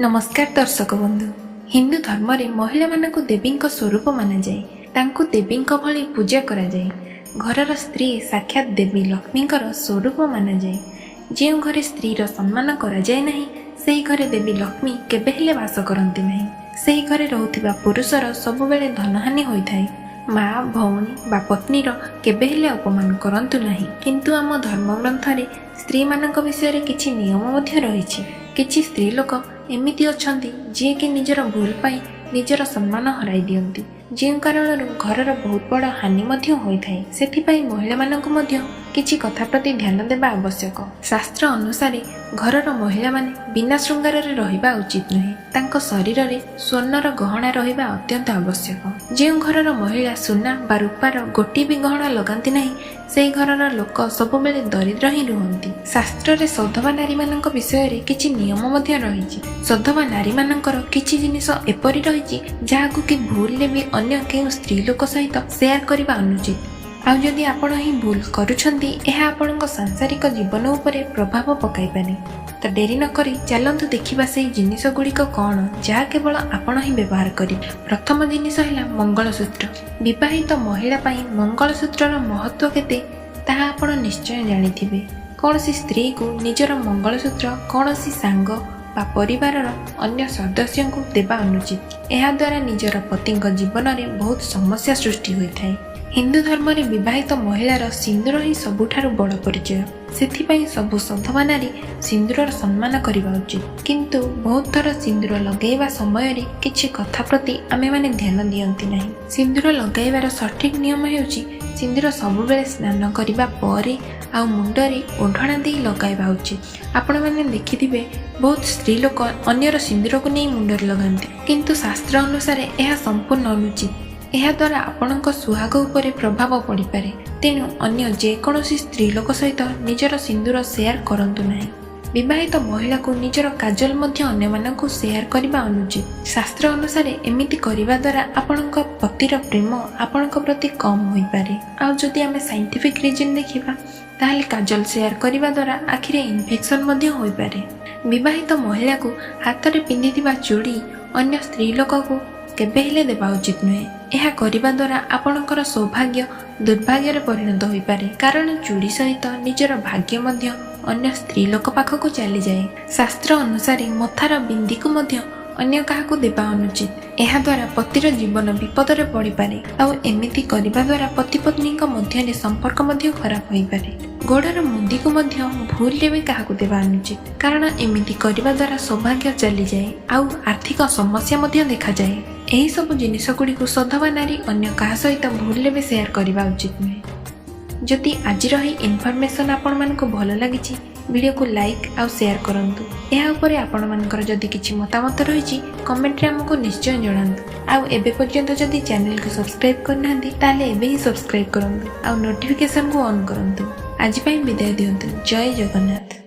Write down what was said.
ନମସ୍କାର ଦର୍ଶକ ବନ୍ଧୁ। ହିନ୍ଦୁ ଧର୍ମରେ ମହିଳାମାନଙ୍କୁ ଦେବୀଙ୍କ ସ୍ୱରୂପ ମାନାଯାଏ। ତାଙ୍କୁ ଦେବୀଙ୍କ ଭଳି ପୂଜା କରାଯାଏ। ଘରର ସ୍ତ୍ରୀ ସାକ୍ଷାତ ଦେବୀ ଲକ୍ଷ୍ମୀଙ୍କର ସ୍ୱରୂପ ମାନାଯାଏ। ଯେଉଁ ଘରେ ସ୍ତ୍ରୀର ସମ୍ମାନ କରାଯାଏ ନାହିଁ, ସେହି ଘରେ ଦେବୀ ଲକ୍ଷ୍ମୀ କେବେ ହେଲେ ବାସ କରନ୍ତି ନାହିଁ। ସେହି ଘରେ ରହୁଥିବା ପୁରୁଷର ସବୁବେଳେ ଧନହାନି ହୋଇଥାଏ। ମା, ଭଉଣୀ ବା ପତ୍ନୀର କେବେ ହେଲେ ଅପମାନ କରନ୍ତୁ ନାହିଁ। କିନ୍ତୁ ଆମ ଧର୍ମଗ୍ରନ୍ଥରେ ସ୍ତ୍ରୀମାନଙ୍କ ବିଷୟରେ କିଛି ନିୟମ ମଧ୍ୟ ରହିଛି। କିଛି ସ୍ତ୍ରୀ ଲୋକ ଏମିତି ଅଛନ୍ତି, ଯିଏକି ନିଜର ଭୁଲ ପାଇଁ ନିଜର ସମ୍ମାନ ହରାଇ ଦିଅନ୍ତି, ଯେଉଁ କାରଣରୁ ଘରର ବହୁତ ବଡ଼ ହାନି ମଧ୍ୟ ହୋଇଥାଏ। ସେଥିପାଇଁ ମହିଳାମାନଙ୍କୁ ମଧ୍ୟ କିଛି କଥା ପ୍ରତି ଧ୍ୟାନ ଦେବା ଆବଶ୍ୟକ। ଶାସ୍ତ୍ର ଅନୁସାରେ ଘରର ମହିଳାମାନେ ବିନା ଶୃଙ୍ଗାରରେ ରହିବା ଉଚିତ ନୁହେଁ। ତାଙ୍କ ଶରୀରରେ ସ୍ୱର୍ଣ୍ଣର ଗହଣା ରହିବା ଅତ୍ୟନ୍ତ ଆବଶ୍ୟକ। ଯେଉଁ ଘରର ମହିଳା ସୁନା ବା ରୂପାର ଗୋଟିଏ ବି ଗହଣା ଲଗାନ୍ତି ନାହିଁ, ସେହି ଘରର ଲୋକ ସବୁବେଳେ ଦରିଦ୍ର ହିଁ ରୁହନ୍ତି। ଶାସ୍ତ୍ରରେ ସଧବା ନାରୀମାନଙ୍କ ବିଷୟରେ କିଛି ନିୟମ ମଧ୍ୟ ରହିଛି। ସଧବା ନାରୀମାନଙ୍କର କିଛି ଜିନିଷ ଏପରି ରହିଛି, ଯାହାକୁ କି ଭୁଲରେ ବି ଅନ୍ୟ କେଉଁ ସ୍ତ୍ରୀ ଲୋକ ସହିତ ସେୟାର କରିବା ଅନୁଚିତ। ଆଉ ଯଦି ଆପଣ ଏହି ଭୁଲ କରୁଛନ୍ତି, ଏହା ଆପଣଙ୍କ ସାଂସାରିକ ଜୀବନ ଉପରେ ପ୍ରଭାବ ପକାଇପାରେ। ତ ଡେରି ନକରି ଚାଲନ୍ତୁ ଦେଖିବା ସେହି ଜିନିଷ ଗୁଡ଼ିକ କ'ଣ, ଯାହା କେବଳ ଆପଣ ହିଁ ବ୍ୟବହାର କରିବେ। ପ୍ରଥମ ଜିନିଷ ହେଲା ମଙ୍ଗଳସୂତ୍ର। ବିବାହିତ ମହିଳା ପାଇଁ ମଙ୍ଗଳସୂତ୍ରର ମହତ୍ତ୍ୱ କେତେ, ତାହା ଆପଣ ନିଶ୍ଚୟ ଜାଣିଥିବେ। କୌଣସି ସ୍ତ୍ରୀକୁ ନିଜର ମଙ୍ଗଳସୂତ୍ର କୌଣସି ସାଙ୍ଗ ବା ପରିବାରର ଅନ୍ୟ ସଦସ୍ୟଙ୍କୁ ଦେବା ଅନୁଚିତ। ଏହାଦ୍ୱାରା ନିଜର ପତିଙ୍କ ଜୀବନରେ ବହୁତ ସମସ୍ୟା ସୃଷ୍ଟି ହୋଇଥାଏ। ହିନ୍ଦୁ ଧର୍ମରେ ବିବାହିତ ମହିଳାର ସିନ୍ଦୁର ହିଁ ସବୁଠାରୁ ବଡ଼ ପରିଚୟ। ସେଥିପାଇଁ ସବୁ ସଧବା ନାରୀ ସିନ୍ଦୁରର ସମ୍ମାନ କରିବା ଉଚିତ। କିନ୍ତୁ ବହୁତ ଥର ସିନ୍ଦୁର ଲଗାଇବା ସମୟରେ କିଛି କଥା ପ୍ରତି ଆମେମାନେ ଧ୍ୟାନ ଦିଅନ୍ତି ନାହିଁ। ସିନ୍ଦୁର ଲଗାଇବାର ସଠିକ୍ ନିୟମ ହେଉଛି, ସିନ୍ଦୁର ସବୁବେଳେ ସ୍ନାନ କରିବା ପରେ ଆଉ ମୁଣ୍ଡରେ ଓଢ଼ଣା ଦେଇ ଲଗାଇବା ଉଚିତ। ଆପଣମାନେ ଦେଖିଥିବେ, ବହୁତ ସ୍ତ୍ରୀ ଲୋକ ଅନ୍ୟର ସିନ୍ଦୁରକୁ ନେଇ ମୁଣ୍ଡରେ ଲଗାନ୍ତି। କିନ୍ତୁ ଶାସ୍ତ୍ର ଅନୁସାରେ ଏହା ସମ୍ପୂର୍ଣ୍ଣ ଅନୁଚିତ। ଏହାଦ୍ୱାରା ଆପଣଙ୍କ ସୁହାଗ ଉପରେ ପ୍ରଭାବ ପଡ଼ିପାରେ। ତେଣୁ ଅନ୍ୟ ଯେକୌଣସି ସ୍ତ୍ରୀ ଲୋକ ସହିତ ନିଜର ସିନ୍ଦୁର ସେୟାର କରନ୍ତୁ ନାହିଁ। ବିବାହିତ ମହିଳାକୁ ନିଜର କାଜଲ ମଧ୍ୟ ଅନ୍ୟମାନଙ୍କୁ ସେୟାର କରିବା ଅନୁଚିତ। ଶାସ୍ତ୍ର ଅନୁସାରେ ଏମିତି କରିବା ଦ୍ୱାରା ଆପଣଙ୍କ ପତିର ପ୍ରେମ ଆପଣଙ୍କ ପ୍ରତି କମ୍ ହୋଇପାରେ। ଆଉ ଯଦି ଆମେ ସାଇଣ୍ଟିଫିକ୍ ରିଜନ୍ ଦେଖିବା, ତାହେଲେ କାଜଲ ସେୟାର କରିବା ଦ୍ୱାରା ଆଖିରେ ଇନଫେକ୍ସନ୍ ମଧ୍ୟ ହୋଇପାରେ। ବିବାହିତ ମହିଳାକୁ ହାତରେ ପିନ୍ଧିଥିବା ଚୁଡ଼ି ଅନ୍ୟ ସ୍ତ୍ରୀ ଲୋକକୁ କେବେ ହେଲେ ଦେବା ଉଚିତ ନୁହେଁ। ଏହା କରିବା ଦ୍ୱାରା ଆପଣଙ୍କର ସୌଭାଗ୍ୟ ଦୁର୍ଭାଗ୍ୟରେ ପରିଣତ ହୋଇପାରେ, କାରଣ ଚୁଡ଼ି ସହିତ ନିଜର ଭାଗ୍ୟ ମଧ୍ୟ ଅନ୍ୟ ସ୍ତ୍ରୀ ଲୋକ ପାଖକୁ ଚାଲିଯାଏ। ଶାସ୍ତ୍ର ଅନୁସାରେ ମଥାର ବିନ୍ଦିକୁ ମଧ୍ୟ ଅନ୍ୟ କାହାକୁ ଦେବା ଅନୁଚିତ। ଏହାଦ୍ୱାରା ପତିର ଜୀବନ ବିପଦରେ ପଡ଼ିପାରେ। ଆଉ ଏମିତି କରିବା ଦ୍ୱାରା ପତି ପତ୍ନୀଙ୍କ ମଧ୍ୟରେ ସମ୍ପର୍କ ମଧ୍ୟ ଖରାପ ହୋଇପାରେ। ଗୋଡ଼ର ମୁଦିକୁ ମଧ୍ୟ ଭୁଲରେ ବି କାହାକୁ ଦେବା ଅନୁଚିତ, କାରଣ ଏମିତି କରିବା ଦ୍ୱାରା ସୌଭାଗ୍ୟ ଚାଲିଯାଏ ଆଉ ଆର୍ଥିକ ସମସ୍ୟା ମଧ୍ୟ ଦେଖାଯାଏ। ଏହିସବୁ ଜିନିଷ ଗୁଡ଼ିକୁ ସଧବା ନାରୀ ଅନ୍ୟ କାହା ସହିତ ଭୁଲରେ ବି ସେୟାର କରିବା ଉଚିତ ନୁହେଁ। ଯଦି ଆଜିର ଏହି ଇନଫର୍ମେସନ୍ ଆପଣମାନଙ୍କୁ ଭଲ ଲାଗିଛି, ଭିଡ଼ିଓକୁ ଲାଇକ୍ ଆଉ ସେୟାର କରନ୍ତୁ। ଏହା ଉପରେ ଆପଣମାନଙ୍କର ଯଦି କିଛି ମତାମତ ରହିଛି, କମେଣ୍ଟରେ ଆମକୁ ନିଶ୍ଚୟ ଜଣାନ୍ତୁ। ଆଉ ଏବେ ପର୍ଯ୍ୟନ୍ତ ଯଦି ଚ୍ୟାନେଲକୁ ସବସ୍କ୍ରାଇବ୍ କରିନାହାନ୍ତି, ତାହେଲେ ଏବେ ହିଁ ସବସ୍କ୍ରାଇବ୍ କରନ୍ତୁ ଆଉ ନୋଟିଫିକେସନକୁ ଅନ୍ କରନ୍ତୁ। ଆଜି ପାଇଁ ବିଦାୟ ଦିଅନ୍ତୁ। ଜୟ ଜଗନ୍ନାଥ।